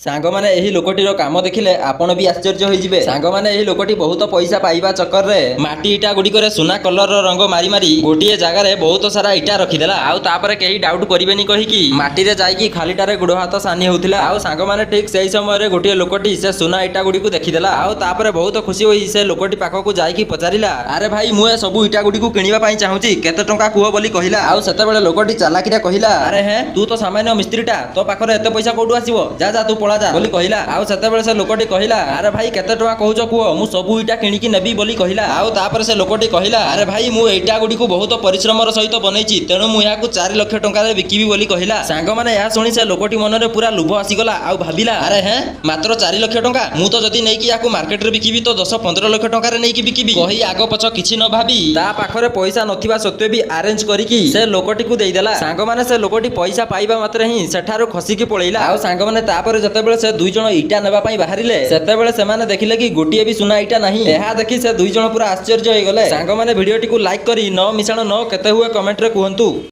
ସାଙ୍ଗମାନେ, ଏହି ଲୋକଟିର କାମ ଦେଖିଲେ ଆପଣ ବି ଆଶ୍ଚର୍ଯ୍ୟ ହୋଇଯିବେ। ସାଙ୍ଗମାନେ, ଏହି ଲୋକଟି ବହୁତ ପଇସା ପାଇବା ଚକ୍କରରେ ମାଟି ଇଟା ଗୁଡ଼ିକରେ ସୁନା କଲରର ରଙ୍ଗ ମାରି ମାରି ଗୋଟିଏ ଜାଗାରେ ବହୁତ ସାରା ଇଟା ରଖିଦେଲା। ଆଉ ତାପରେ କେହି ଡାଉଟ୍ କରିବେନି କହିକି ମାଟିରେ ଯାଇକି ଖାଲିଟାରେ ଗୋଡ଼ ହାତ ସାନି ହେଉଥିଲା। ଆଉ ସାଙ୍ଗମାନେ, ଠିକ ସେଇ ସମୟରେ ଗୋଟିଏ ଲୋକଟି ସେ ସୁନା ଇଟା ଗୁଡ଼ିକୁ ଦେଖିଦେଲା। ଆଉ ତାପରେ ବହୁତ ଖୁସି ହୋଇ ସେ ଲୋକଟି ପାଖକୁ ଯାଇକି ପଚାରିଲା, "ଆରେ ଭାଇ, ମୁଁ ଏ ସବୁ ଇଟା ଗୁଡ଼ିକୁ କିଣିବା ପାଇଁ ଚାହୁଁଛି, କେତେ ଟଙ୍କା କୁହ" ବୋଲି କହିଲା। ଆଉ ସେତେବେଳେ ଲୋକଟି ଚାଲାକିରେ କହିଲା, "ଆରେ ହେଁ, ତୁ ତ ସାମାନ୍ୟ ମିସ୍ତ୍ରୀଟା, ତୋ ପାଖରେ ଏତେ ପଇସା କୋଉଠୁ ଆସିବ? ଯା ଯା, ତୁ ପଳା ଯା" ବୋଲି କହିଲା। ଆଉ ସେତେବେଳେ ସେ ଲୋକଟି କହିଲା, "ଆରେ ଭାଇ, କେତେ ଟଙ୍କା କହୁଛ କୁହ, ମୁଁ ସବୁ ଇଟା କିଣିକି ନେବି" ବୋଲି କହିଲା। ଆଉ ତାପରେ ସେ ଲୋକଟି କହିଲା, "ଆରେ ଭାଇ, ମୁଁ ଇଟା ଗୁଡ଼ିକୁ ବହୁତ ପରିଶ୍ରମର ସହିତ ବନେଇଛି, ତେଣୁ ମୁଁ ଏହାକୁ 4 ଲକ୍ଷ ଟଙ୍କାରେ ବିକିବି" ବୋଲି କହିଲା। ସାଙ୍ଗମାନେ, ଏହା ଶୁଣି ସେ ଲୋକଟି ମନରେ ପୁରା ଲୋଭ ଆସିଗଲା ଆଉ ଭାବିଲା, "ଆରେ ହେଁ, ମାତ୍ର 4 ଲକ୍ଷ ଟଙ୍କା? ମୁଁ ତ ଯଦି ନେଇକି ୟାକୁ ମାର୍କେଟରେ ବିକିବି ତ 10-15 ଲକ୍ଷ ଟଙ୍କାରେ ନେଇକି ବିକିବି" କହି ଆଗ ପଛ କିଛି ନ ଭାବି ତା ପାଖରେ ପଇସା ନଥିବା ସତ୍ତ୍ୱେ ବି ଆରେଞ୍ଜ କରିକି ସେ ଲୋକଟିକୁ ଦେଇଦେଲା। ସାଙ୍ଗମାନେ, ସେ ଲୋକଟି ପଇସା ପାଇବା ମାତ୍ରେ ହିଁ ସେଠାରୁ ଖସିକି ପଳେଇଲା। ଆଉ ସାଙ୍ଗମାନେ, ତାପରେ ଯେତେବେଳେ ସେ ଦୁଇ ଜଣ ଇଟା ନେବା ପାଇଁ ବାହାରିଲେ, ସେତେବେଳେ ସେମାନେ ଦେଖିଲେ କି ଗୋଟିଏ ବି ସୁନା ଇଟା ନାହିଁ। ଏହା ଦେଖି ସେ ଦୁଇ ଜଣ ପୁରା ଆଶ୍ଚର୍ଯ୍ୟ ହେଇଗଲେ। ସାଙ୍ଗମାନେ, ଭିଡିଓଟିକୁ ଲାଇକ୍ କରି 9 ମିଶାଣ 9 କେତେ ହୁଏ କମେଣ୍ଟରେ କୁହନ୍ତୁ।